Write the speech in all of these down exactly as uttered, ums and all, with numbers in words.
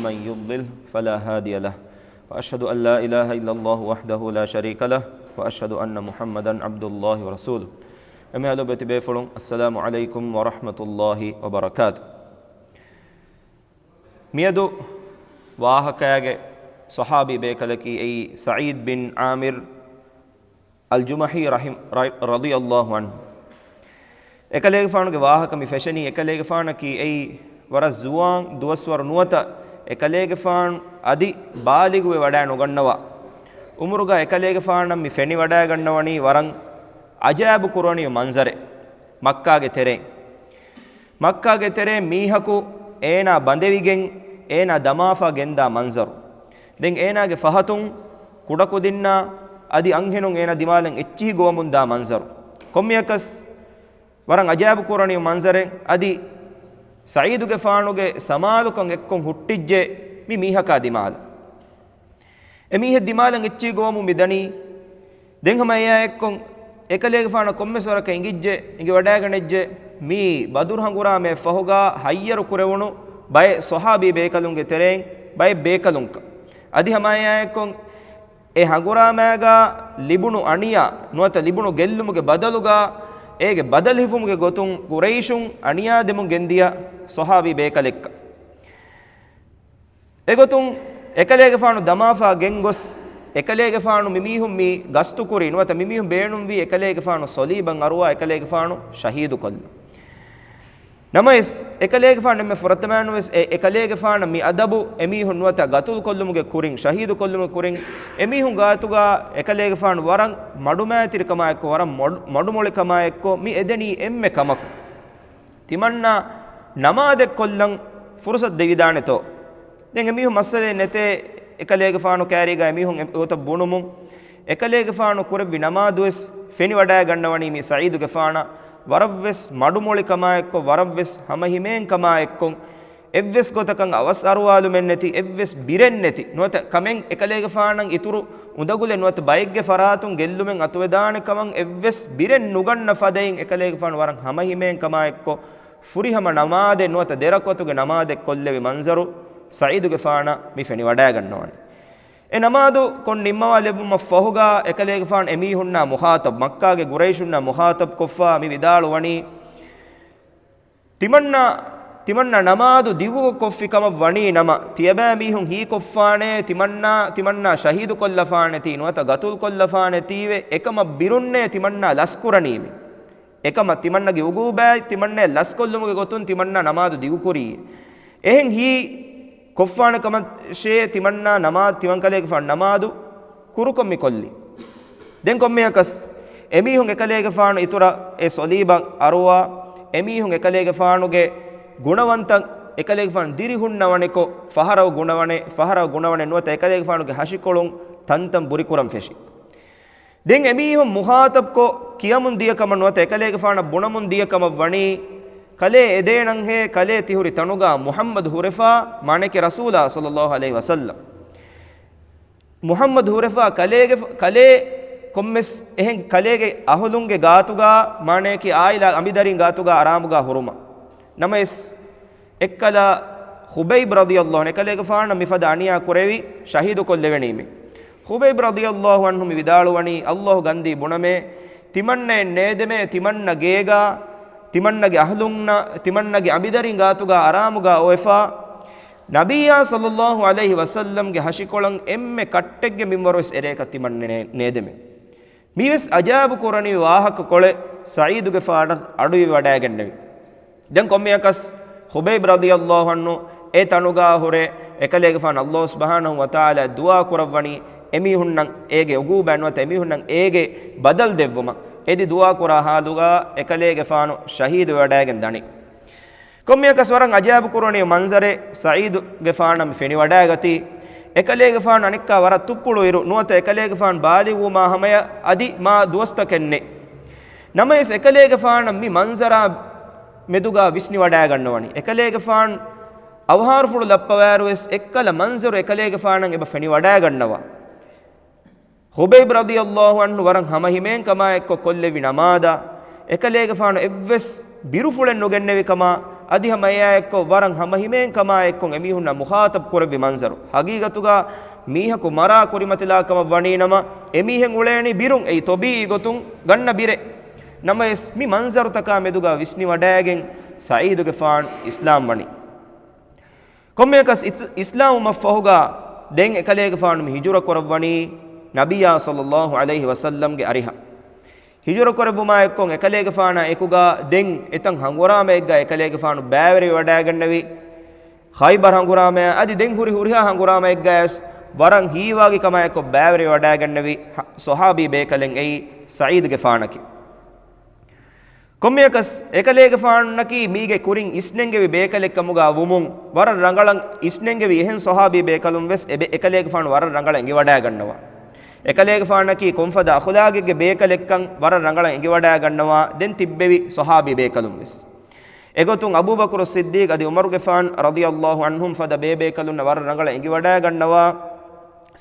من يضلل فلا هادي له، وأشهد أن لا إله إلا الله وحده لا شريك له، وأشهد أن محمدا عبد الله ورسوله. އެމެ އަލުބެތި ބޭފުޅުން، السلام عليكم ورحمة الله وبركاته. މިއަދު ވާހަކައިގެ ޞަޙާބީ ބޭކަލަކީ އެއީ ސަޢީދު ބިން ޢާމިރު އަލްޖުމަޙީ ރަޙިމް-، ރަ-، ރަޟިޔަﷲ ޢަންހު. އެކަލޭގެފާނުގެ ވާހަކަ މި ފެށެނީ، އެކަލޭގެފާނަކީ އެއީ ވަރަށް ޒުވާން ދުވަސްވަރު ނުވަތަ އެކަލޭގެފާނު އަދި ބާލިޣުވެ ވަޑައި ނުގަންނަވާ އުމުރުގަ އެކަލޭގެފާނަށް މި ފެނިވަޑައިގަންނަވަނީ ވަރަށް އަޖައިބު ކުރަނިވި މަންޒަރެއް މައްކާގެ ތެރޭން. މައްކާގެ ތެރޭ މީހަކު އޭނާ ބަނދެވިގެން އޭނާ ދަމާފާ ގެންދާ މަންޒަރު. ދެން އޭނާގެ ފަހަތުން ކުޑަކުދިންނާ އަދި އަންހެނުން އޭނާ ދިމާލަށް އެއްޗިހި ގޮވަމުން ދާ މަންޒަރު. ކޮންމެއަކަސް ވަރަށް އަޖައިބު ކުރަނިވި މަންޒަރެއް. އަދި ސަޢީދުގެފާނުގެ ސަމާލުކަން އެއްކޮށް ހުއްޓިއްޖެ މި މީހަކާ ދިމާލަށް. އެމީހެއް ދިމާލަށް އެއްޗިހި ގޮވަމުން މިދަނީ. ދެން ހަމަ އެއާ އެއްކޮށް އެކަލޭގެފާނަށް ކޮންމެސް ވަރަކަށް އިނގިއްޖެ، އިނގިވަޑައިގަނެއްޖެ މީ ބަދުރު ހަނގުރާމައެއް ފަހުގަ ހައްޔަރު ކުރެވުނު ބައެއް ޞަޙާބީ ބޭކަލުންގެ ތެރެއިން ބައެއް ބޭކަލުންކަން. އަދި ހަމަ އެއާ އެއްކޮށް އެ ހަނގުރާމައިގަ ލިބުނު އަނިޔާ ނުވަތަ ލިބުނު ގެއްލުމުގެ ބަދަލުގަ އޭގެ ބަދަލު ހިފުމުގެ ގޮތުން ޤުރައިޝުން އަނިޔާ ދެމުން ގެންދިޔަ ޞަޙާބީ ބޭކަލެއްކަން. އެގޮތުން އެކަލޭގެފާނު ދަމާފާ ގެންގޮސް، އެކަލޭގެފާނު މިމީހުން މި ގަސްތުކުރީ ނުވަތަ މިމީހުން ބޭނުންވީ އެކަލޭގެފާނު ޞަލީބަށް އަރުވާ އެކަލޭގެފާނު ޝަހީދުކޮށްލަން. ނަމަވެސް، އެކަލޭގެފާނު އެންމެ ފުރަތަމައިންވެސް އެ އެކަލޭގެފާނަށް މި އަދަބު އެމީހުން ނުވަތަ ގަތުލުކޮށްލުމުގެ ކުރިން، ޝަހީދުކޮށްލުމުގެ ކުރިން، އެމީހުން ގާތުގަ އެކަލޭގެފާނު ވަރަށް މަޑުމައިތިރިކަމާއެއްކޮށް، ވަރަށް މޮޑު-، މޮޑުމޮޅިކަމާއެއްކޮށް މި އެދެނީ އެންމެ ކަމަކު. ތިމަންނަ ނަމާދެއް ކޮށްލަން ފުރުސަތު ދެވިދާނެތޯ؟ ދެން އެމީހުން މައްސަލައެއް ނެތޭ، އެކަލޭގެފާނު ކައިރީގަ އެމީހުން އެ ގޮތަށް ބުނުމުން. އެކަލޭގެފާނު ކުރެއްވި ނަމާދުވެސް ފެނިވަޑައިގަންނަވަނީ މި ސަޢީދުގެފާނަށް ވަރަށްވެސް މަޑުމޮޅިކަމާއެއްކޮށް، ވަރަށްވެސް ހަމަހިމޭންކަމާއެއްކޮށް، އެއްވެސް ގޮތަކަށް އަވަސް އަރުވާލުމެއް ނެތި، އެއްވެސް ބިރެއް ނެތި ނުވަތަ ކަމެއް އެކަލޭގެފާނަށް އިތުރު އުނދަގުލެއް ނުވަތަ ބައެއްގެ ފަރާތުން ގެއްލުމެއް އަތުވެދާނެ ކަމަށް އެއްވެސް ބިރެއް ނުގަންނަ ފަދައިން އެކަލޭގެފާނު ވަރަށް ހަމަހިމޭންކަމާއެއްކޮށް، ފުރިހަމަ ނަމާދެއް ނުވަތަ ދެރަކުޢަތުގެ ނަމާދެއް ކޮށްލެވި މަންޒަރު ސަޢީދުގެފާނަށް މި ފެނިވަޑައިގަންނަވަނީ. އެ ނަމާދު ކޮށް ނިންމަވާލެއްވުމަށް ފަހުގަ އެކަލޭގެފާނު އެމީހުންނާ މުޚާޠަބް، މައްކާގެ ޤުރައިޝުންނާ މުޚާޠަބް ކޮށްފަ މި ވިދާޅުވަނީ، ތިމަންނަ، ތިމަންނަ ނަމާދު ދިގު ކޮށްފި ކަމަށް ވަނީ ނަމަ، ތިޔަބައިމީހުން ހީކޮށްފާނޭ، ތިމަންނާ، ތިމަންނާ ޝަހީދުކޮށްލަފާނެތީ ނުވަތަ ގަތުލުކޮށްލަފާނެތީވެ، އެކަމަށް ބިރުންނޭ ތިމަންނާ ލަސްކުރަނީމި. އެކަމަށް ތިމަންނަގެ އުގޫބާއި ތިމަންނަޔަށް ލަސްކޮށްލުމުގެ ގޮތުން ތިމަންނާ ނަމާދު ދިގުކުރީ. އެހެން ހީ ކޮށްފާނެ ކަމަށޭ ތިމަންނާ ނަމާދު، ތިމަންކަލޭގެފާނު ނަމާދު ކުރުކޮށް މި ކޮށްލީ. ދެން ކޮންމެއަކަސް އެމީހުން އެކަލޭގެފާނު އިތުރަށް އެ ސޮލީބަށް އަރުވާ، އެމީހުން އެކަލޭގެފާނުގެ ގުނަވަންތައް އެކަލޭގެފާނު ދިރިހުންނަވަނިކޮށް، ފަހަރައު ގުނަވަނެ، ފަހަރައު ގުނަވަނެ ނުވަތަ އެކަލޭގެފާނުގެ ހަށިކޮޅުން ތަންތަން ބުރިކުރަން ފެށި. ދެން އެމީހުން މުޚާޠަބްކޮށް ކިޔަމުން ދިޔަ ކަމަށް ނުވަތަ އެކަލޭގެފާނަށް ބުނަމުން ދިޔަ ކަމަށް ވަނީ، ކަލޭ އެދޭނަންހޭ، ކަލޭ ތިހުރި ތަނުގާ މުޙައްމަދު ހުރެފާ، މާނައަކީ ރަސޫލާ ޞައްލައްލާހު ޢަލައިހި ވަސައްލަމް. މުޙައްމަދު ހުރެފާ ކަލޭގެ، ކަލޭ ކޮންމެސް އެހެން ކަލޭގެ އަހުލުންގެ ގާތުގާ، މާނައަކީ އާއިލާ އަނބިދަރިން ގާތުގާ އަރާމުގާ ހުރުމަށް. ނަމަވެސް، އެއްކަލަ ޚުބައިބް ރަޟިޔަﷲ ޢަންހު އެކަލޭގެފާނަށް މިފަދަ އަނިޔާ ކުރެވި، ޝަހީދު ކޮށްލެވެނީމި. ޚުބައިބް ރަޟިޔަﷲ ޢަންހު މި ވިދާޅުވަނީ، ﷲ ގަންދީ ބުނަމޭ، ތިމަންނައެއް ނޭދެމޭ، ތިމަންނަ ގޭގާ، ތިމަންނަގެ އަހުލުންނަށް، ތިމަންނަގެ އަނބިދަރިން ގާތުގާ އަރާމުގާ އޮވެފާ، ނަބިއްޔާ ޞައްލައްލާހު ޢަލައިހި ވަސައްލަމްގެ ހަށިކޮޅަށް އެންމެ ކައްޓެއްގެ މިންވަރުވެސް އެރޭކަށް ތިމަންނަ ނޭ-، ނޭދެމޭ. މީވެސް އަޖާއިބު ކުރަނިވި ވާހަކަ ކޮޅެއް ސަޢީދުގެފާނަށް އަޑުއިވި ވަޑައިގެންނެވި. ދެން ކޮންމެއަކަސް ޚުބައިބް ރަޟިޔަﷲ ޢަންހު އެ ތަނުގާ ހުރެ އެކަލޭގެފާނު ﷲ ސުބްޙާނަހު ވަތަޢާލާ ދުޢާ ކުރައްވަނީ އެމީހުންނަށް އޭގެ އުގޫބާ ނުވަތަ އެމީހުންނަށް އޭގެ ބަދަލު ދެއްވުމަށް. އެދި ދުޢާ ކުރާ ޙާލުގާ އެކަލޭގެފާނު ޝަހީދުވެވަޑައިގެން ދަނީ. ކޮންމެއަކަސް ވަރަށް އަޖާއިބު ކުރަނިވި މަންޒަރެއް ސަޢީދުގެފާނަށް މި ފެނިވަޑައިގަތީ. އެކަލޭގެފާނު އަނެއްކާ ވަރަށް ތުއްޕުޅު އިރު ނުވަތަ އެކަލޭގެފާނު ބާލިޣުވުމާ ހަމަޔަށް އަދި މާ ދުވަސްތަކެއް ނެތް. ނަމަވެސް އެކަލޭގެފާނަށް މި މަންޒަރާ މެދުގާ ވިސްނިވަޑައިގަންނަވަނީ. އެކަލޭގެފާނު އަވަހާރަފުޅު ލައްޕަވާއިރުވެސް އެއްކަލަ މަންޒަރު އެކަލޭގެފާނަށް އެބަ ފެނިވަޑައިގަންނަވާ. ޚުބައިބް ރަޟިޔަﷲ ޢަންހު ވަރަށް ހަމަހިމޭން ކަމާއެއްކޮށް ކޮށްލެވި ނަމާދާ، އެކަލޭގެފާނު އެއްވެސް ބިރުފުޅެއް ނުގެންނެވި ކަމާ، އަދި ހަމަ އެއާއެއްކޮށް ވަރަށް ހަމަހިމޭން ކަމާއެއްކޮށް އެމީހުންނާ މުޚާޠަބް ކުރެއްވި މަންޒަރު. ހަގީގަތުގަ މީހަކު މަރާ ކުރިމަތިލާ ކަމަށް ވަނީ ނަމަ، އެމީހެއް އުޅޭނީ ބިރުން އެއީ ޠަބީޢީ ގޮތުން ގަންނަ ބިރެއް. ނަމަވެސް، މި މަންޒަރުތަކާ މެދުގަ ވިސްނިވަޑައިގެން ސަޢީދުގެފާނު އިސްލާމް ވަނީ. ކޮންމެއަކަސް އިސް-، އިސްލާމްވުމަށްފަހުގަ ދެން އެކަލޭގެފާނު މި ހިޖުރަ ކުރައްވަނީ ނަބިއްޔާ ޞައްލައްލާހު ޢަލައިހި ވަސައްލަމްގެ އަރިހަށް. ހިޖުރަ ކުރެއްވުމާއެއްކޮށް އެކަލޭގެފާނާ އެކުގަ ދެން އެތައް ހަނގުރާމައެއްގަ އެކަލޭގެފާނު ބައިވެރިވެވަޑައިގެންނެވި. ޚައިބަރު ހަނގުރާމައާ އަދި ދެން ހުރި ހުރިހާ ހަނގުރާމައެއްގަޔަސް ވަރަށް ހީވާގި ކަމާއެކު ބައިވެރިވެވަޑައިގެންނެވި ހަ-، ޞަޙާބީ ބޭކަލެއް އެއީ ސަޢީދުގެފާނަކީ. ކޮންމެއަކަސް އެކަލޭގެފާނަކީ މީގެ ކުރިން އިސްނެންގެވި ބޭކަލެއްކަމުގަ ވުމުން، ވަރަށް ރަނގަޅަށް އިސްނެންގެވި އެހެން ޞަޙާބީ ބޭކަލުންވެސް އެބެ-، އެކަލޭގެފާނު ވަރަށް ރަނގަޅަށް އެނގިވަޑައިގަންނަވާ. އެކަލޭގެފާނަކީ ކޮންފަދަ އަޚުލާގެއްގެ ބޭކަލެއްކަން ވަރަށް ރަނގަޅަށް އެނގިވަޑައިގަންނަވާ ދެން ތިއްބެވި ޞަޙާބީ ބޭކަލުންވެސް. އެގޮތުން އަބޫބަކުރު ޞިއްދީޤް އަދި ޢުމަރުގެފާން ރަޟިޔައްލާހު ޢަންހުމް ފަދަ ބޭބޭކަލުންނަށް ވަރަށް ރަނގަޅަށް އެނގިވަޑައިގަންނަވާ،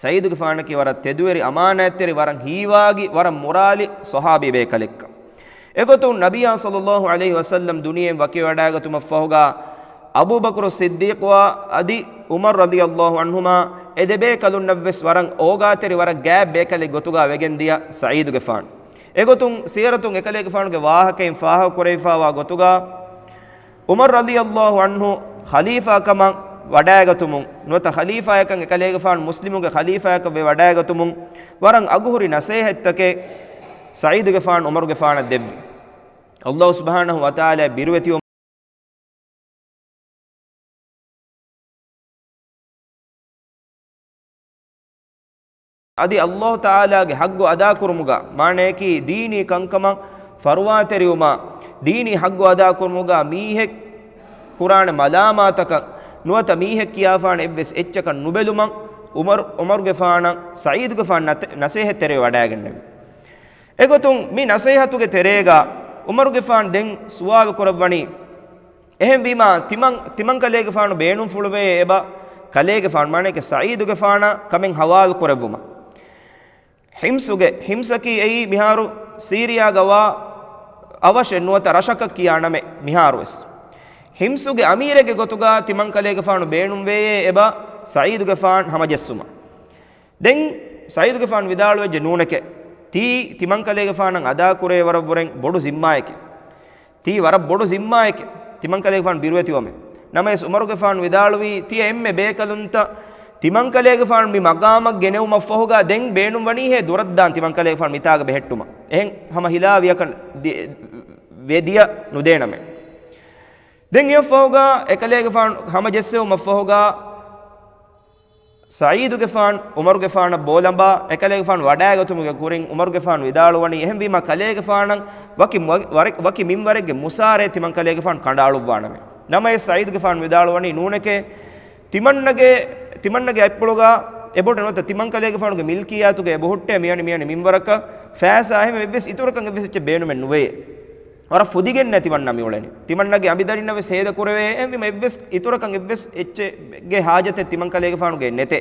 ސަޢީދުގެފާނަކީ ވަރަށް ތެދުވެރި އަމާނާތްތެރި، ވަރަށް ހީވާގި، ވަރަށް މުރާލި ޞަޙާބީ ބޭކަލެއްކަން. އެގޮތުން ނަބިއްޔާ ޞައްލައްލާހު ޢަލައިހި ވަސައްލަމް ދުނިޔެއިން ވަކިވެވަޑައިގަތުމަށްފަހުގަ، އަބޫބަކުރު ޞިއްދީޤުއާ އަދި ޢުމަރު ރަޟިޔައްލާހު ޢަންހުމާ އެ ދެބޭކަލުންނަށްވެސް ވަރަށް އޯގާތެރި، ވަރަށް ގާތް ބޭކަލެއް ގޮތުގަ ވެގެންދިޔަ ސަޢީދުގެފާނު. އެގޮތުން ސީރަތުން އެކަލޭގެފާނުގެ ވާހަކައިން ފާހަގަކުރެވިފައިވާ ގޮތުގަ، ޢުމަރު ރަޟިޔައްލާހު ޢަންހު ޚަލީފާކަމަށް ވަޑައިގަތުމުން، ނުވަތަ ޚަލީފާޔަކަށް އެކަލޭގެފާނު މުސްލިމުންގެ ޚަލީފާޔަކަށް ވެ ވަޑައިގަތުމުން ވަރަށް އަގުހުރި ނަޞޭޙަތްތަކެއް ސަޢީދުގެފާނު ޢުމަރުގެފާނަށް ދެއްވި. ﷲ ސުބްޙާނަހު ވަތަޢާލާ ބިރުވެތިވުމުން އަދި ﷲ ތަޢާލާގެ ޙައްޤު އަދާކުރުމުގަ، މާނަޔަކީ ދީނީ ކަންކަމަށް ފަރުވާތެރިވުމާ، ދީނީ ޙައްޤު އަދާކުރުމުގަ މީހެއް ކުރާނެ މަލާމާތަކަށް ނުވަތަ މީހެއް ކިޔާފާނެ އެއްވެސް އެއްޗަކަށް ނުބެލުމަށް ޢުމަރު، ޢުމަރުގެފާނަށް ސަޢީދުގެފާނު ނަތެ-، ނަޞޭޙަތްތެރިވެ ވަޑައިގެންނެވި. އެގޮތުން މި ނަޞޭޙަތުގެ ތެރޭގަ ޢުމަރުގެފާނު ދެން ސުވާލު ކުރައްވަނީ، އެހެންވީމާ، ތިމަން-، ތިމަންކަލޭގެފާނު ބޭނުންފުޅުވޭ އެބަ ކަލޭގެފާނު، މާނައެކެ ސަޢީދުގެފާނަށް ކަމެއް ޙަވާލު ކުރެއްވުމަށް. ޙިމްޞުގެ، ޙިމްޞަކީ އެއީ މިހާރު ސީރިޔާގަވާ އަވަށެއް ނުވަތަ ރަށަކަށް ކިޔާ ނަމެއް މިހާރުވެސް. ޙިމްޞުގެ އަމީރެއްގެ ގޮތުގަ ތިމަންކަލޭގެފާނު ބޭނުންވޭޔޭ އެބަ ސަޢީދުގެފާނު ހަމަޖެއްސުމަށް. ދެން ސަޢީދުގެފާނު ވިދާޅުވެއްޖެ ނޫނެކޭ. ތީ ތިމަންކަލޭގެފާނަށް އަދާކުރޭ ވަރަށްވުރެން ބޮޑު ޒިންމާއެކޭ. ތީ ވަރަށް ބޮޑު ޒިންމާއެކޭ. ތިމަންކަލޭގެފާނު ބިރުވެތިވަމޭ. ނަމަވެސް ޢުމަރުގެފާނު ވިދާޅުވީ، ތިޔަ އެންމެ ބޭކަލުންތައް ތިމަންކަލޭގެފާނު މި މަގާމަށް ގެނެވުމަށްފަހުގަ ދެން ބޭނުންވަނީހޭ ދުރަށްދާން ތިމަންކަލޭގެފާނު މިތާގަ ބެހެއްޓުމަށް. އެހެން ހަމަ ހިލާ ވިޔަކަށް ދި-، ވެ ދިޔަ ނުދޭނަމޭ. ދެން އެއަށްފަހުގަ އެކަލޭގެފާނު ހަމަޖެއްސެވުމަށްފަހުގަ ސަޢީދުގެފާނު ޢުމަރުގެފާނަށް ބޯލަނބާ އެކަލޭގެފާނު ވަޑައިގަތުމުގެ ކުރިން ޢުމަރުގެފާނު ވިދާޅުވަނީ، އެހެންވީމާ ކަލޭގެފާނަށް ވަކި މު-، ވަރެ-، ވަކި މިންވަރެއްގެ މުސާރައެއް ތިމަންކަލޭގެފާނު ކަނޑައަޅުއްވާނަމޭ. ނަމަވެސް ސަޢީދުގެފާނު ވިދާޅުވަނީ ނޫނެކޭ، ތިމަންނަގެ، ތިމަންނަގެ އަތްޕުޅުގަ އެބޮޑެއް ނުވަތަ ތިމަންކަލޭގެފާނުގެ މިލްކިއްޔާތުގަ އެބަހުއްޓޭ މިވަނީ، މިވަނީ މިންވަރަކަށް ފައިސާ އެހެން އެއްވެސް އިތުރަކަށް އެއްވެސް އެއްޗެއް ބޭނުމެއް ނުވެޔޭ. ވަރަށް ފުދިގެންނޭ ތިމަންނަ މިއުޅެނީ. ތިމަންނަގެ އަނބިދަރިންނަށް ވެސް ހޭދަ ކުރެވޭ. އެހެންވީމަ އެއްވެސް އިތުރަކަށް އެއްވެސް އެއްޗެއްގެ ހާޖަތެއް ތިމަންކަލޭގެފާނުގެ ނެތޭ.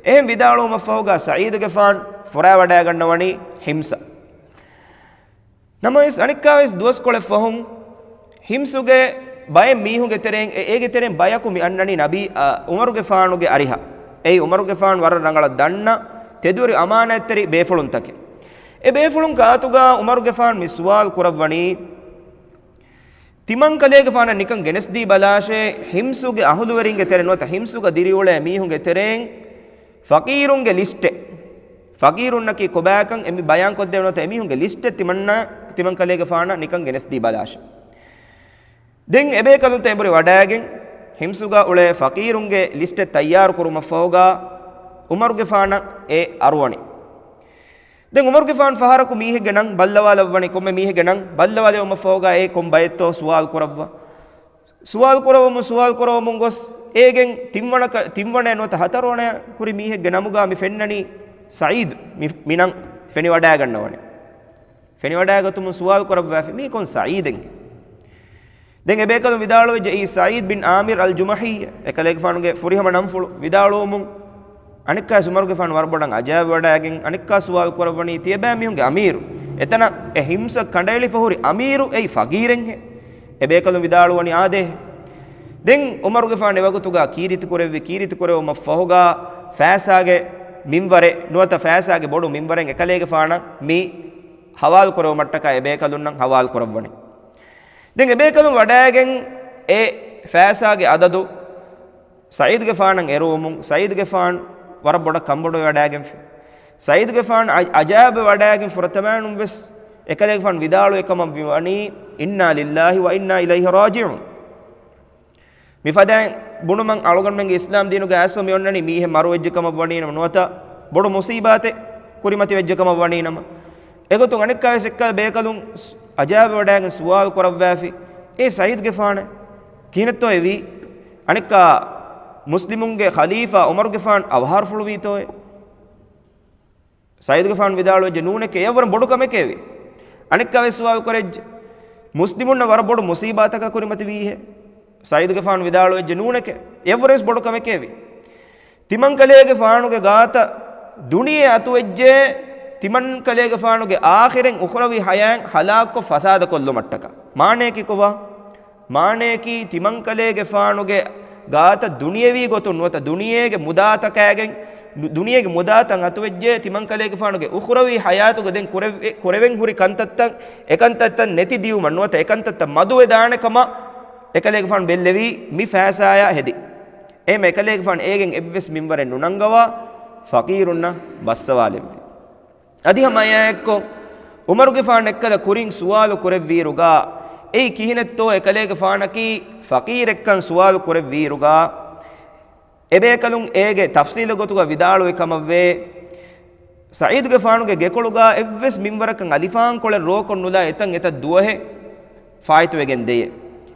އެހެން ވިދާޅުވުމަށްފަހުގަ ސަޢީދުގެފާނު ފުރާވަޑައިގަންނަވަނީ ޙިމްޞަށް. ނަމަވެސް އަނެއްކާވެސް ދުވަސްކޮޅެއް ފަހުން ޙިމްޞުގެ ބައެއް މީހުންގެ ތެރެއިން އެ-، އޭގެ ތެރެއިން ބަޔަކު މި އަންނަނީ ނަބީ، އަ، ޢުމަރުގެފާނުގެ އަރިހަށް. އެއީ ޢުމަރުގެފާނު ވަރަށް ރަނގަޅަށް ދަންނަ ތެދުވެރި އަމާނާތްތެރި ބޭފުޅުންތަކެއް. އެ ބޭފުޅުން ގާތުގަ ޢުމަރުގެފާނު މި ސުވާލު ކުރައްވަނީ، ތިމަންކަލޭގެފާނަށް ނިކަން ގެނެސްދީ ބަލާށޭ، ޙިމްޞުގެ އަހުލުވެރިންގެ ތެރެއިން ނުވަތަ ޙިމްޞުގަ ދިރިއުޅޭ މީހުންގެ ތެރެއިން ފަޤީރުންގެ ލިސްޓެއް. ފަޤީރުންނަކީ ކޮބާކަން އެ މި ބަޔާންކޮށްދެވޭ ނުވަތަ އެމީހުންގެ ލިސްޓެއް ތިމަންނަ، ތިމަންކަލޭގެފާނަށް ނިކަން ގެނެސްދީ ބަލާށޭ. ދެން އެބޭކަލުންތައް އެނބުރި ވަޑައިގެން، ޙިމްޞުގަ އުޅޭ ފަޤީރުންގެ ލިސްޓެއް ތައްޔާރު ކުރުމަށްފަހުގަ، ޢުމަރުގެފާނަށް އެ އަރުވަނީ. ދެން ޢުމަރުގެފާނު ފަހަރަކު މީހެއްގެ ނަން ބައްލަވާލައްވަނީ، ކޮންމެ މީހެއްގެ ނަން ބައްލަވާލެވުމަށްފަހުގަ އެ ކޮން ބައެއްތޯ ސުވާލު ކުރައްވާ. ސުވާލު ކުރަވަމުން، ސުވާލު ކުރަވަމުން ގޮސް، އޭގެން ތިންވަނަ ކަ-، ތިންވަނަ ނުވަތަ ހަތަރުވަނަ ހުރި މީހެއްގެ ނަމުގަ މި ފެންނަނީ ސަޢީދު، މި، މި ނަން ފެނިވަޑައިގަންނަވަނީ. ފެނިވަޑައިގަތުމުން ސުވާލު ކުރައްވާފި، މީ ކޮން ސަޢީދެއް؟ ދެން އެބޭކަލުން ވިދާޅުވެއްޖެ، އެއީ ސަޢީދު ބިން ޢާމިރު އަލް ޖުމަޙީ، އެކަލޭގެފާނުގެ ފުރިހަމަ ނަންފުޅު. ވިދާޅުވުމުން އަނެއްކާ ޢުމަރުގެފާނު ވަރަށް ބޮޑަށް އަޖައިބުވަޑައިގެން އަނެއްކާ ސުވާލު ކުރައްވަނީ، ތިޔަބައިމީހުންގެ އަމީރު، އެތަނަށް އެ ޙިމްޞަށް ކަނޑައެޅިފަ ހުރި އަމީރު އެއީ ފަޤީރެއްހޭ؟ އެބޭކަލުން ވިދާޅުވަނީ، އާދޭ، ދެން ޢުމަރުގެފާނު އެވަގުތުގަ ކީރިތިކުރެއްވި، ކީރިތިކުރެވުމަށްފަހުގަ ފައިސާގެ މިންވަރެއް ނުވަތަ ފައިސާގެ ބޮޑު މިންވަރެއް އެކަލޭގެފާނަށް މި ހަވާލުކުރެވުމަށްޓަކާ އެބޭކަލުންނަށް ހަވާލުކުރައްވަނީ. ދެން އެބޭކަލުން ވަޑައިގެން އެ ފައިސާގެ އަދަދު ސަޢީދުގެފާނަށް އެރުވުމުން، ސަޢީދުގެފާނު ވަރަށް ބޮޑަށް ކަންބޮޑުވެވަޑައިގެންފި. ސަޢީދުގެފާނު އަ-، އަޖައިބުވެވަޑައިގެން ފުރަތަމައިނުން ވެސް އެކަލޭގެފާނު ވިދާޅުވި ކަމަށް ވަނީ، "إنا لله وإنا إليه راجعون." މިފަދައިން ބުނުމަށް އަޅުގަނޑުމެންގެ އިސްލާމް ދީނުގެ އައިސްފަ މިއޮންނަނީ މީހެއް މަރުވެއްޖެ ކަމަށް ވަނީ ނަމަ، ނުވަތަ ބޮޑު މުސީބާތެއް ކުރިމަތިވެއްޖެ ކަމަށް ވަނީ ނަމަ. އެގޮތުން އަނެއްކާވެސް އެއްކަލަ ބޭކަލުން ސް-، އަޖައިބުވެވަޑައިގެން ސުވާލު ކުރައްވައިފި، "އޭ ސަޢީދުގެފާނޭ، ކިހިނެއްތޯއެވީ؟ އަނެއްކާ މުސްލިމުންގެ ޚަލީފާ ޢުމަރުގެފާނު އަވަހާރަފުޅުވީތޯއޭ؟" ސަޢީދުގެފާނު ވިދާޅުވެއްޖެ، "ނޫނެކޭ، އެއަށްވުރެން ބޮޑު ކަމެކޭވެ." އަނެއްކާވެސް ސުވާލު ކުރެއްޖެ، "މުސްލިމުންނަށް ވަރަށް ބޮޑު މުސީބާތަކަށް ކުރިމަތިވީހޭ؟" ސަޢީދުގެފާނު ވިދާޅުވެއްޖެ، "ނޫނެކޭ، އެއަށްވުރެންވެސް ބޮޑު ކަމެކޭވެ. ތިމަންކަލޭގެފާނުގެ ގާތަށް ދުނިޔެ އަތުވެއްޖެ، ތިމަންކަލޭގެފާނުގެ އާޚިރެން އުޚްރަވީ ޙަޔާތް ހަލާކުކޮށް ފަސާދަކޮށްލުމަށްޓަކާ." މާނަޔަކީ ކޮބާ؟ މާނަޔަކީ ތިމަންކަލޭގެފާނުގެ ގާތަށް ދުނިޔެވީ ގޮތުން ނުވަތަ ދުނިޔޭގެ މުދާތަކާގެން، ދު-، ދުނިޔޭގެ މުދާތައް އަތުވެއްޖެ، ތިމަންކަލޭގެފާނުގެ އުޚްރަވީ ޙަޔާތުގަ ދެން ކުރެވެ-، ކުރެވެން ހުރި ކަންތައްތައް، އެކަންތައްތައް ނެތި ދިޔުމަށް ނުވަތަ އެކަންތައްތައް މަދުވެދާނެ ކަމަށް އެކަލޭގެފާނު ބެއްލެވީ މި ފައިސާޔާ ހެދި. އެހެން އެކަލޭގެފާނު އޭގެން އެއްވެސް މިންވަރެއް ނުނަންގަވާ ފަޤީރުންނަށް ބައްސަވާލެއްވި. އަދި ހަމަ އެއާއެއްކޮށް، ޢުމަރުގެފާނު އެއްކަލަ ކުރިން ސުވާލު ކުރެއްވިއިރުގަ، އެއީ ކިހިނެއްތޯ އެކަލޭގެފާނަކީ ފަޤީރެއްކަން ސުވާލު ކުރެއްވިއިރުގަ، އެބޭކަލުން އޭގެ ތަފްޞީލު ގޮތުގަ ވިދާޅުވި ކަމަށްވޭ، ސަޢީދުގެފާނުގެ ގެކޮޅުގަ އެއްވެސް މިންވަރަކަށް އަލިފާންކޮޅެއް ރޯކޮށް ނުލާ އެތަން އެތައް ދުވަހެއް ފާއިތުވެގެން ދެޔޭ.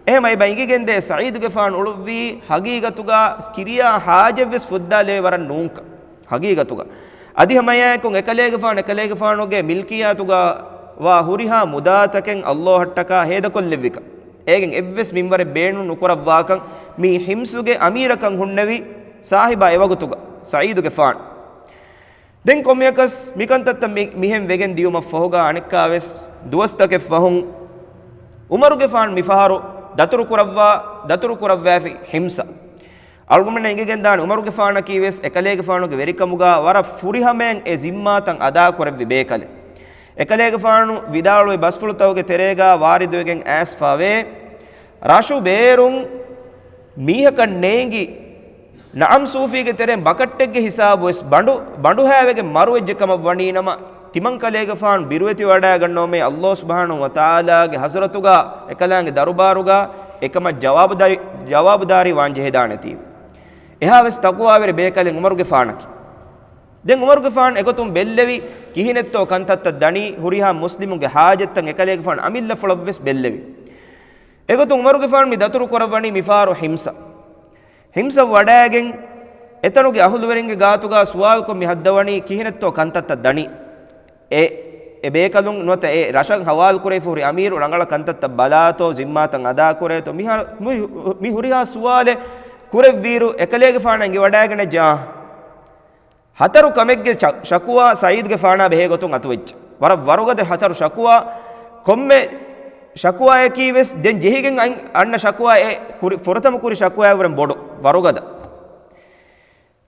އެހެން އެބަ އިނގިގެންދޭ ސަޢީދުގެފާނު އުޅުއްވީ ހަގީގަތުގަ ކިރިޔާ ޙާޖަތްވެސް ފުއްދާލެވޭ ވަރަށް ނޫންކަން. ހަގީގަތުގަ. އަދި ހަމައެއާއެކު އެކަލޭގެފާނު އެކަލޭގެފާނުގެ މިލްކިއްޔާތުގަ ވާ ހުރިހާ މުދާތަކެއް ﷲ އަށްޓަކާ ހޭދަކޮށްލެއްވިކަން. އޭގެން އެއްވެސް މިންވަރެއް ބޭނުން ނުކުރައްވާކަން މި ޙިމްޞުގެ އަމީރަކަށް ހުންނެވި ސާހިބާ އެވަގުތުގަ ސަޢީދުގެފާނު. ދެން ކޮންމެއަކަސް މިކަންތައްތައް މި-، މިހެން ވެގެން ދިޔުމަށްފަހުގަ އަނެއްކާވެސް ދުވަސްތަކެއް ފަހުން ޢުމަރުގެފާނު މިފަހަރު ދަތުރުކުރައްވާ، ދަތުރުކުރައްވައިފި ޙިމްޞަށް. އަޅުގަނޑުމެންނަށް އެނގިގެންދާނެ ޢުމަރުގެފާނަކީވެސް އެކަލޭގެފާނުގެ ވެރިކަމުގަ ވަރަށް ފުރިހަމައިން އެ ޒިންމާތައް އަދާކުރެއްވި ބޭކަލެއް. އެކަލޭގެފާނު ވިދާޅުވި ބަސްފުޅުތަކުގެ ތެރޭގަ ވާރިދުވެގެން އައިސްފަވޭ، ރަށު ބޭރުން މީހަކަށް ނޭނގި ނަޢަމް ސޫފީގެ ތެރެއިން ބަކައްޓެއްގެ ހިސާބުވެސް ބަނޑު، ބަނޑުހައިވެގެން މަރުވެއްޖެ ކަމަށް ވަނީ ނަމަ، ތިމަންކަލޭގެފާނު ބިރުވެތިވަޑައިގަންނަވަމޭ ﷲ ސުބްޙާނަހޫ ވަތަޢާލާގެ ޙަޟްރަތުގަ އެކަލާނގެ ދަރުބާރުގަ އެކަމަށް ޖަވާބުދާރީ، ޖަވާބުދާރީ ވާން ޖެހިދާނެތީވެ. އެހާވެސް ތަޤްވާވެރި ބޭކަލެއް ޢުމަރުގެފާނަކީ. ދެން ޢުމަރުގެފާނު އެގޮތުން ބެއްލެވި ކިހިނެއްތޯ ކަންތައްތައް ދަނީ ހުރިހާ މުސްލިމުންގެ ޙާޖަތްތައް އެކަލޭގެފާނު އަމިއްލަފުޅަށްވެސް ބެއްލެވި. އެގޮތުން ޢުމަރުގެފާނު މި ދަތުރު ކުރައްވަނީ މިފަހަރު ޙިމްޞަށް. ޙިމްޞަށް ވަޑައިގެން އެތަނުގެ އަހުލުވެރިންގެ ގާތުގަ ސުވާލުކޮށް މި ހައްދަވަނީ ކިހިނެއްތޯ ކަންތައްތައް ދަނީ. އެ، އެ ބޭކަލުން ނުވަތަ އެ ރަށަށް ހަވާލު ކުރެވިފަ ހުރި އަމީރު ރަނގަޅަށް ކަންތައްތައް ބަލާތޯ، ޒިންމާތައް އަދާކުރޭތޯ، މި ހަ-، މި، މި ހުރިހާ ސުވާލެއް ކުރެއްވިއިރު އެކަލޭގެފާނަށް އެނގިވަޑައިގަނެއްޖެ ހަތަރު ކަމެއްގެ ޝަ-، ޝަކުވާ ސަޢީދުގެފާނާ ބެހޭ ގޮތުން އަތުވެއްޖެ. ވަރަށް ވަރުގަދަ ހަތަރު ޝަކުވާ. ކޮންމެ ޝަކުވާއަކީ ވެސް ދެން ޖެހިގެން އައި-، އަންނަ ޝަކުވާ އެ ކުރި-، ފުރަތަމަ ކުރި ޝަކުވާއަށްވުރެން ބޮޑު، ވަރުގަދަ.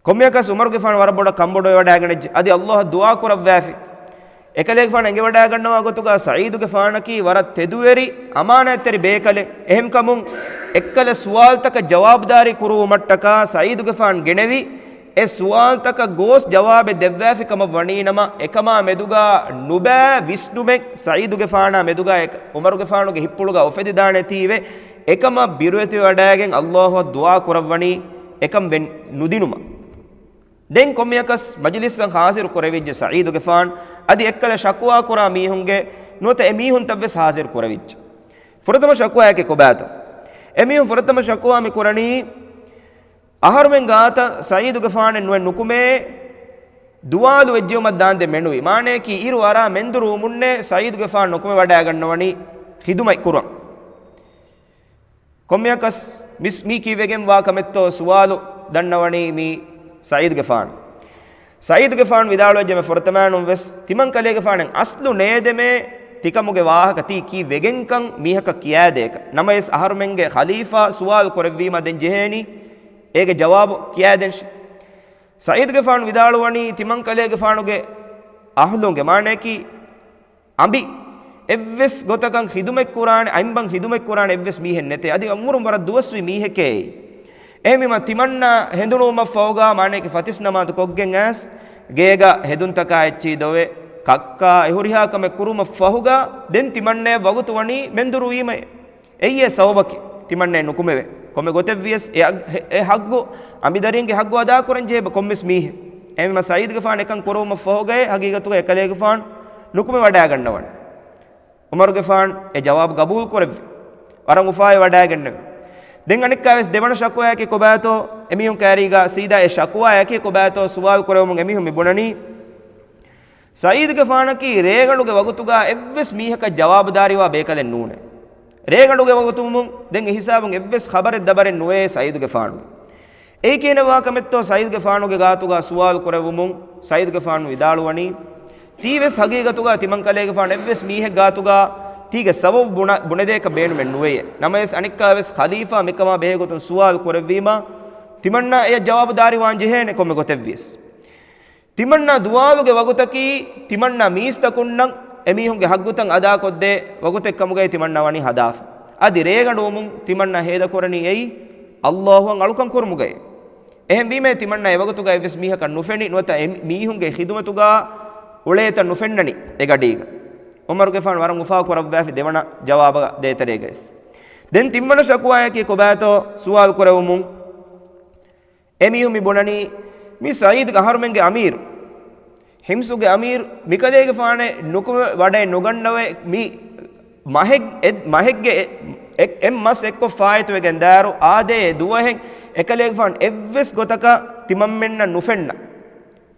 ކޮންމެއަކަސް ޢުމަރުގެފާނު ވަރަށް ބޮޑަށް ކަންބޮޑުވެވަޑައިގަނެއްޖެ. އަދި ﷲ އަށް ދުޢާ ކުރައްވައިފި. އެކަލޭގެފާނު އެނގިވަޑައިގަންނަވާ ގޮތުގަ ސަޢީދުގެފާނަކީ ވަރަށް ތެދުވެރި އަމާނާތްތެރި ބޭކަލެއް. އެހެންކަމުން އެއްކަލަ ސުވާލުތަކަށް ޖަވާބުދާރީ ކުރުވުމަށްޓަކާ ސަޢީދުގެފާނު ގެނެވި، އެ ސުވާލުތަކަށް ގޯސް ޖަވާބެއް ދެއްވައިފި ކަމަށް ވަނީނަމަ، އެކަމާ މެދުގަ ނުބައި ވިސްނުމެއް ސަޢީދުގެފާނާ މެދުގަ އެ ޢުމަރުގެފާނުގެ ހިތްޕުޅުގަ އުފެދިދާނެތީވެ، އެކަމަށް ބިރުވެތިވަޑައިގެން ﷲ އަށް ދުޢާ ކުރައްވަނީ އެކަން ވެ ނުދިނުމަށް. ދެން ކޮންމެއަކަސް މަޖިލިސްއަށް ޙާޟިރު ކުރެވިއްޖެ ސަޢީދުގެފާނު، އަދި އެއްކަލަ ޝަކުވާ ކުރާ މީހުންގެ ނުވަތަ އެ މީހުންތައްވެސް ޙާޟިރު ކުރެވިއްޖެ. ފުރަތަމަ ޝަކުވާއަކީ ކޮބާތޯ؟ އެމީހުން ފުރަތަމަ ޝަކުވާ މި ކުރަނީ، އަހަރުމެން ގާތަށް ސަޢީދުގެފާނެއް ނުވެ ނުކުމޭ، ދުވާލު ވެއްޖެއުމަށް ދާންދެން މެނުވީ. މާނަޔަކީ އިރު އަރާ މެންދުރުވުމުންނޭ ސަޢީދުގެފާނު ނުކުމެވަޑައިގަންނަވަނީ ޚިދުމަތް ކުރަން. ކޮންމެއަކަސް މިސް-، މީ ކީއްވެގެންވާ ކަމެއްތޯ ސުވާލު ދަންނަވަނީ މީ ސަޢީދުގެފާނު. ސަޢީދުގެފާނު ވިދާޅުވެއްޖެމެ ފުރަތަމައިނުން ވެސް ތިމަންކަލޭގެފާނެއް އަސްލު ނޭދެމޭ ތިކަމުގެ ވާހަކަ ތީ ކީއްވެގެންކަން މީހަކަށް ކިޔާދޭކަށް. ނަމަވެސް އަހަރުމެންގެ ޚަލީފާ ސުވާލު ކުރެއްވީމަ ދެން ޖެހޭނީ އޭގެ ޖަވާބު ކިޔާދޭންށެ. ސަޢީދުގެފާނު ވިދާޅުވަނީ ތިމަންކަލޭގެފާނުގެ އަހްލުންގެ މާނައަކީ އަނބި އެއްވެސް ގޮތަކަށް ޚިދުމަތްކުރާނެ، އަނބަށް ޚިދުމަތްކުރާނެ އެއްވެސް މީހެއް ނެތޭ. އަދި އުމުރުން ވަރަށް ދުވަސްވި މީހެކޭ. އެހެންވީމަ ތިމަންނާ ހެނދުނުވުމަށް ފަހުގާ މާނައަކީ ފަތިސް ނަމާދު ކޮށްގެން އައިސް ގޭގަ ހެދުންތަކާ އެއްޗިހި ދޮވެ ކައްކާ އެހުރިހާ ކަމެއް ކުރުމަށް ފަހުގާ ދެން ތިމަންނައަށް ވަގުތު ވަނީ މެންދުރުވީމައޭ. އެއީ އެ ސަބަބަކީ ތިމަންނައެއް ނުކުމެވޭ. ކޮންމެ ގޮތެއްވިޔަސް އެ އަގް-، އެ ހައްގު، އަނބިދަރިންގެ ހައްގު އަދާކުރަން ޖެހޭ ކޮންމެސް މީހެއް. އެހެންވީމަ ސަޢީދުގެފާނު އެކަން ކުރެވުމަށް ފަހުގައި ހަގީގަތުގައި އެކަލޭގެފާނު ނުކުމެ ވަޑައިގަންނަވަނީ. ޢުމަރުގެފާނު އެ ޖަވާބު ގަބޫލު ކުރެއްވި. ވަރަށް އުފާވެ ވަޑައިގެންނެވި. ދެން އަނެއްކާވެސް ދެވަނަ ޝަކުވާއަކީ ކޮބާތޯ އެމީހުން ކައިރީގަ ސީދާ އެ ޝަކުވާއަކީ ކޮބާތޯ ސުވާލު ކުރެވުމުން އެމީހުން މި ބުނަނީ، ސަޢީދުގެފާނަކީ ރޭގަނޑުގެ ވަގުތުގަ އެއްވެސް މީހަކަށް ޖަވާބުދާރީވާ ބޭކަލެއް ނޫނޭ. ރޭގަނޑުގެ ވަގުތުވުމުން ދެން އެހިސާބުން އެއްވެސް ޚަބަރެއް ދަބަރެއް ނުވޭ ސަޢީދުގެފާނުގެ. އެއީ ކިހިނެއްވާ ކަމެއްތޯ ސަޢީދުގެފާނުގެ ގާތުގަ ސުވާލު ކުރެވުމުން ސަޢީދުގެފާނު ވިދާޅުވަނީ، ތީވެސް ހަގީގަތުގަ ތިމަންކަލޭގެފާނު އެއްވެސް މީހެއް ގާތުގަ ތީގެ ސަބަބު ބުނަ-، ބުނެދޭކަށް ބޭނުމެއް ނުވެޔޭ. ނަމަވެސް އަނެއްކާވެސް ޚަލީފާ މިކަމާ ބެހޭގޮތުން ސުވާލު ކުރެއްވީމަ، ތިމަންނާ އެޔަށް ޖަވާބު ދާރިވާން ޖެހޭނެ ކޮންމެ ގޮތެއްވިޔަސް. ތިމަންނާ ދުވާލުގެ ވަގުތަކީ ތިމަންނާ މީސްތަކުންނަށް އެމީހުންގެ ހައްގުތައް އަދާކޮށްދޭ ވަގުތެއް ކަމުގައި ތިމަންނާ ވަނީ ހަދާފަ. އަދި ރޭގަނޑުވުމުން ތިމަންނާ ހޭދަކުރަނީ އެއީ ﷲ އަށް އަޅުކަން ކުރުމުގައޭ. އެހެންވީމަ ތިމަންނާ އެވަގުތުގަ އެއްވެސް މީހަކަށް ނުފެނި ނުވަތަ އެ މީހުންގެ ޚިދުމަތުގަ އުޅޭތަން ނުފެންނަނީ އެގަޑީގަ. ޢުމަރުގެފާނު ވަރަށް އުފާ ކުރައްވާފި ދެވަނަ ޖަވާބަށް ދޭތެރޭގައިސް. ދެން ތިންވަނަ ޝަކުވާއަކީ ކޮބާތޯ ސުވާލު ކުރެވުމުން އެމީހުން މި ބުނަނީ، މި ސަޢީދުގެ އަހަރުމެންގެ އަމީރު، ޙިމްޞުގެ އަމީރު މިކަލޭގެފާނެއް ނުކުމެ ވަޑައެއް ނުގަންނަވައި މި މަހެއް-، އެ-، މަހެއްގެ އެ-، އެ-، އެއް މަސް އެއްކޮށް ފާއިތުވެގެން ދާއިރު އާދޭ ދުވަހެއް އެކަލޭގެފާނު އެއްވެސް ގޮތަކަށް ތިމަންމެންނަށް ނުފެންނަ.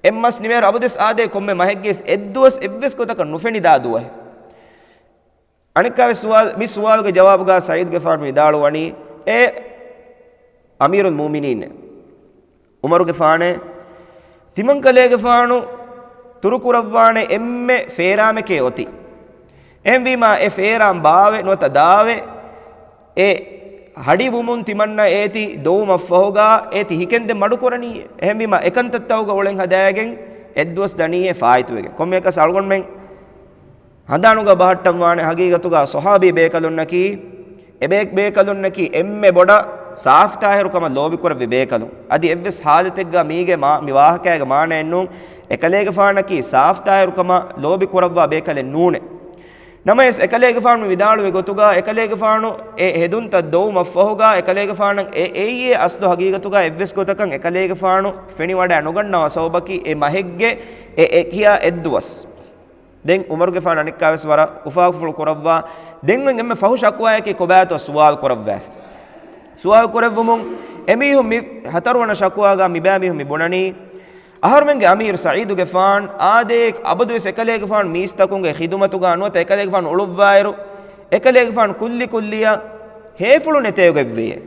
އެއް މަސް ނިމޭއިރު އަބަދުވެސް އާދޭ ކޮންމެ މަހެއްގެވެސް އެއްދުވަސް އެއްވެސް ގޮތަކަށް ނުފެނިދާ ދުވަހެއް. އަނެއްކާވެސް ސުވާލު، މި ސުވާލުގެ ޖަވާބުގަ ސަޢީދުގެފާނު ވިދާޅުވަނީ، އޭ އަމީރުލް މުއުމިނީން، ޢުމަރުގެފާނޭ، ތިމަންކަލޭގެފާނު ތުރުކުރައްވާނެ އެންމެ ފޭރާމެކޭ އޮތީ. އެހެންވީމާ އެ ފޭރާން ބާވެ ނުވަތަ ދާވެ އެ ހަޑިވުމުން ތިމަންނަ އޭތި ދޮވުމަށްފަހުގަ އޭތި ހިކެންދެން މަޑުކުރަނީ. އެހެންވީމާ އެކަންތައްތަކުގަ އުޅެން ހަދާގެން އެއްދުވަސް ދަނީ އެ ފާއިތުވެގެން. ކޮންމެއަކަސް އަޅުގަނޑުމެން ހަނދާނުގަ ބަހައްޓަންވާނެ ހަގީގަތުގަ ޞަޙާބީ ބޭކަލުންނަކީ، އެބޭ-، ބޭކަލުންނަކީ އެންމެ ބޮޑަށް ސާފްތާހިރުކަމަށް ލޯބިކުރެއްވި ބޭކަލުން. އަދި އެއްވެސް ޙާލަތެއްގަ މީގެ މާ-، މި ވާހަކައިގެ މާނައެއްނޫން، އެކަލޭގެފާނަކީ ސާފްތާހިރުކަމަށް ލޯބިކުރައްވާ ބޭކަލެއް ނޫނޭ. ނަމަވެސް އެކަލޭގެފާނު ވިދާޅުވި ގޮތުގަ، އެކަލޭގެފާނު އެ ހެދުންތައް ދޮވުމަށްފަހުގަ، އެކަލޭގެފާނަށް އެ-، އެއީ އެ އަސްލު ހަގީގަތުގަ އެއްވެސް ގޮތަކަށް އެކަލޭގެފާނު ފެނިވަޑައެއް ނުގަންނަވާ ސަބަބަކީ އެ މަހެއްގެ އެ އެކިޔާ އެއްދުވަސް. ދެން ޢުމަރުގެފާނު އަނެއްކާވެސް ވަރަށް އުފާފުޅު ކުރައްވާ، ދެން އެންމެ ފަހު ޝަކުވާއަކީ ކޮބާތޯ ސުވާލު ކުރައްވާފި. ސުވާލު ކުރެއްވުމުން އެމީހުން މި ހަތަރުވަނަ ޝަކުވާގަ މިބައިމީހުން މި ބުނަނީ، އަހަރުމެންގެ އަމީރު ސަޢީދުގެފާން އާދޭ އަބަދުވެސް އެކަލޭގެފާނު މީސްތަކުންގެ ޚިދުމަތުގަ ނުވަތަ އެކަލޭގެފާނު އުޅުއްވާއިރު، އެކަލޭގެފާނު ކުއްލި ކުއްލިއަށް ހޭފުޅު ނެތޭގޮތްވެޔޭ.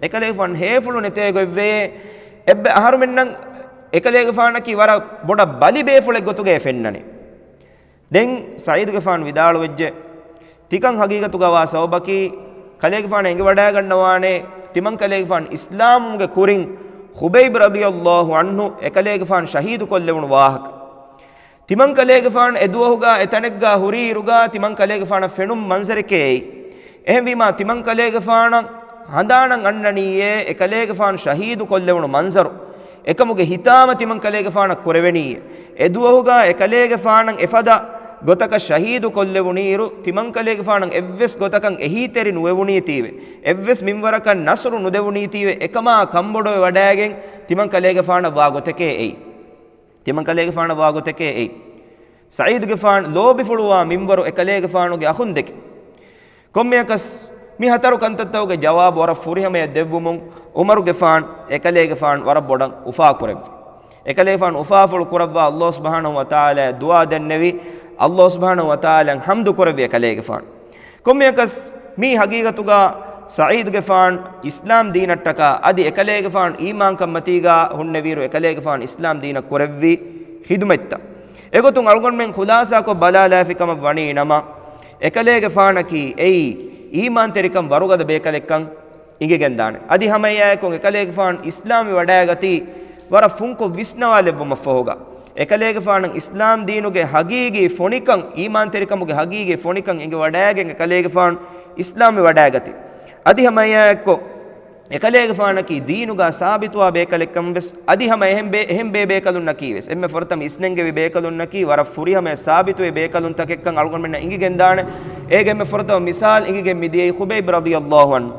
އެކަލޭގެފާނު ހޭފުޅު ނެތޭގޮތްވެޔޭ. އެއްބަ އަހަރުމެންނަށް އެކަލޭގެފާނަކީ ވަރަށް ބޮޑަށް ބަލި ބޭފުޅެއް ގޮތުގައި ފެންނަނީ. ދެން ސަޢީދުގެފާނު ވިދާޅުވެއްޖެ، ތިކަން ހަގީގަތުގަވާ ސަބަބަކީ، ކަލޭގެފާނަށް އެނގިވަޑައިގަންނަވާނެ، ތިމަން ކަލޭގެފާނު އިސްލާމްވުމުގެ ކުރިން ޚުބައިބް ރަޟިޔަﷲ ޢަންހު އެކަލޭގެފާނު ޝަހީދު ކޮށްލެވުނު ވާހަކަ. ތިމަން ކަލޭގެފާނު އެ ދުވަހުގަ އެތަނެއްގަ ހުރި އިރުގަ، ތިމަން ކަލޭގެފާނަށް ފެނުން މަންޒަރެކޭ އެއީ. އެހެންވީމާ، ތިމަން ކަލޭގެފާނަށް ހަނދާނަށް އަންނަނީއޭ، އެ ކަލޭގެފާނު ޝަހީދު ކޮށްލެވުނު މަންޒަރު. އެކަމުގެ ހިތާމަ ތިމަން ކަލޭގެފާނަށް ކުރެވެނީއޭ. އެ ދުވަހުގަ އެ ކަލޭގެފާނަށް އެފަދަ ގޮތަކަށް ޝަހީދު ކޮށްލެވުނުއިރު، ތިމަން ކަލޭގެފާނަށް އެއްވެސް ގޮތަކަށް އެހީތެރި ނުވެވުނީތީވެ. އެއްވެސް މިންވަރަކަށް ނަޞްރު ނުދެވުނީތީވެ. އެކަމާ ކަންބޮޑުވެ ވަޑައިގެން ތިމަން ކަލޭގެފާނަށް ވާ ގޮތެކޭ އެއީ. ތިމަން ކަލޭގެފާނަށް ވާ ގޮތެކޭ އެއީ. ސަޢީދުގެފާނު ލޯބިފުޅުވާ މިންވަރު އެ ކަލޭގެފާނުގެ އަޚުން ދެކެ. ކޮންމެއަކަސް މި ހަތަރު ކަންތައްތަކުގެ ޖަވާބު ވަރަށް ފުރިހަމަޔަށް ދެއްވުމުން ޢުމަރުގެފާނު އެކަލޭގެފާނު ވަރަށް ބޮޑަށް އުފާކުރެއްވި. އެކަލޭގެފާނު އުފާފުޅު ކުރައްވާ ﷲ ސުބްޙާނަހޫ ވަތަޢާލާއަށް ދުޢާ ދެންނެވި. ﷲ ސުބްޙާނަހޫ ވަތަޢާލާއަށް ޙަމްދު ކުރެއްވި އެކަލޭގެފާނު. ކޮންމެއަކަސް މީ ހަގީގަތުގަ ސަޢީދުގެފާން އިސްލާމް ދީނަށްޓަކާ އަދި އެކަލޭގެފާން އީމާންކަންމަތީގަ ހުންނެވިއިރު އެކަލޭގެފާން އިސްލާމް ދީނަށް ކުރެއްވި ޚިދުމަތްތައް. އެގޮތުން އަޅުގަނޑުމެން ޚުލާޞާކޮށް ބަލާލާފި ކަމަށް ވަނީ ނަމަ، އެކަލޭގެފާނަކީ އެއީ އީމާންތެރިކަން ވަރުގަދަ ބޭކަލެއްކަން އިނގިގެންދާނެ. އަދި ހަމައެއާއެކު އެކަލޭގެފާނު އިސްލާމްވެ ވަޑައިގަތީ ވަރަށް ފުންކޮށް ވިސްނަވާލެއްވުމަށްފަހުގަ. އެކަލޭގެފާނަށް އިސްލާމް ދީނުގެ ހަގީގީ ފޮނިކަން، އީމާންތެރިކަމުގެ ހަގީގީ ފޮނިކަން އިނގިވަޑައިގެން އެކަލޭގެފާނު އިސްލާމްވެ ވަޑައިގަތީ. އަދި ހަމައެއާއެއްކޮށް އެކަލޭގެފާނަކީ ދީނުގަ ސާބިތުވާ ބޭކަލެއްކަން ވެސް، އަދި ހަމަ އެހެން ބޭ-، އެހެން ބޭބޭކަލުންނަކީ ވެސް، އެންމެ ފުރަތަމަ އިސްނެންގެވި ބޭކަލުންނަކީ ވަރަށް ފުރިހަމަޔަށް ސާބިތުވި ބޭކަލުންތަކެއްކަން އަޅުގަނޑުމެންނަށް އިނގިގެންދާނެ. އޭގެ އެންމެ ފުރަތަމަ މިސާލް އިނގިގެން މިދިޔައީ ޚުބައިބް ރަޟިޔަﷲ ޢަންހު.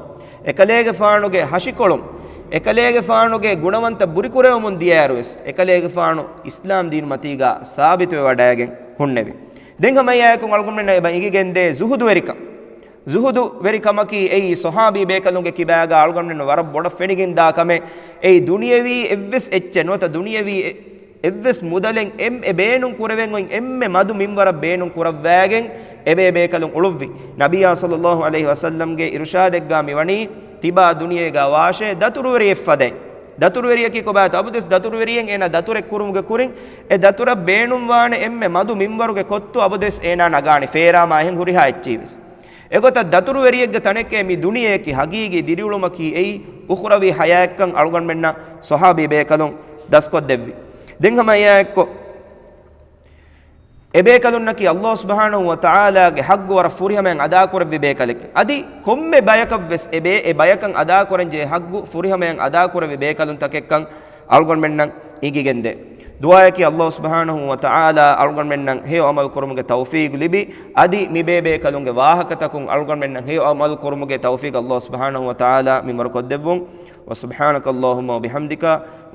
އެކަލޭގެފާނުގެ ހަށިކޮޅުން، އެކަލޭގެފާނުގެ ގުނަވަންތަ ބުރިކުރެވެމުން ދިޔައިރު ވެސް، އެކަލޭގެފާނު އިސްލާމް ދީނު މަތީގަ ސާބިތުވެ ވަޑައިގެން ހުންނެވި. ދެން ހަމައެއާއެކު އަޅުގަނޑުމެންނަށް އެބަ އިނގިގެންދޭ ޒުހުދުވެރިކަން. ޒުހުދުވެރިކަމަކީ އެއީ ޞަޙާބީ ބޭކަލުންގެ ކިބާގަ އަޅުގަނޑުމެންނަށް ވަރަށް ބޮޑަށް ފެނިގެންދާ ކަމެއް. އެއީ ދުނިޔެވީ އެއްވެސް އެއްޗެއް ނުވަތަ ދުނިޔެވީ އެ-، އެއްވެސް މުދަލެއް އެ ބޭނުން ކުރެވެން އޮތް އެންމެ މަދު މިންވަރަށް ބޭނުން ކުރައްވައިގެން އެބޭބޭކަލުން އުޅުއްވި. ނަބިއްޔާ ޞައްލަﷲ ޢަލައިހި ވަސައްލަމްގެ އިރުޝާދެއްގަ މިވަނީ ތިބާ ދުނިޔޭގަ ވާށޭ ދަތުރުވެރިއެއް ފަދައިން. ދަތުރުވެރިޔަކީ ކޮބާތޯ؟ އަބަދުވެސް ދަތުރުވެރިއެއް އޭނާ ދަތުރެއް ކުރުމުގެ ކުރިން އެ ދަތުރަށް ބޭނުންވާނެ އެންމެ މަދު މިންވަރުގެ ކޮއްތު އަބަދުވެސް އޭނާ ނަގާނެ ފޭރާމާ އެހެން ހުރިހާ އެއްޗެއް ވެސް. އެގޮތަށް ދަތުރުވެރިއެއްގެ ތަނެކޭ މި ދުނިޔެއަކީ ހަގީގީ ދިރިއުޅުމަކީ އެއީ އުޚުރަވީ ޙަޔާތްކަން އަޅުގަނޑުމެންނަށް ޞަޙާބީ ބޭކަލުން ދަސްކޮށްދެއްވި. ދެން ހަމަ އެއާއެއްކޮށް، އެބޭކަލުންނަކީ ﷲ ސުބްޙާނަހޫ ވަތަޢާލާގެ ޙައްޤު ވަރަށް ފުރިހަމަޔަށް އަދާކުރެއްވި ބޭކަލެކެ. އަދި ކޮންމެ ބަޔަކަށްވެސް އެބޭ-، އެ ބަޔަކަށް އަދާކުރަންޖެހޭ ޙައްޤު ފުރިހަމަޔަށް އަދާކުރެއްވި ބޭކަލުންތަކެއްކަން އަޅުގަނޑުމެންނަށް އިނގިގެންދޭ. ދުޢާއަކީ ﷲ ސުބްޙާނަހޫ ވަތަޢާލާ އަޅުގަނޑުމެންނަށް ހެޔޮ ޢަމަލު ކުރުމުގެ ތައުފީޤު ލިބި، އަދި މިބޭބޭކަލުންގެ ވާހަކަތަކުން އަޅުގަނޑުމެންނަށް ހެޔޮ ޢަމަލު ކުރުމުގެ ތައުފީޤު ﷲ ސުބްޙާނަހޫ ވަތަޢާލާ މިންވަރު ކޮށްދެއްވުން. وسبحانك اللهم وبحمدك،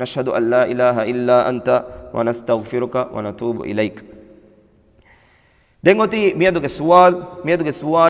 نشهد أن لا إله إلا أنت، ونستغفرك ونتوب إليك. ދެން އޮތީ މިއަދުގެ ސުވާލު، މިއަދުގެ ސުވާލު.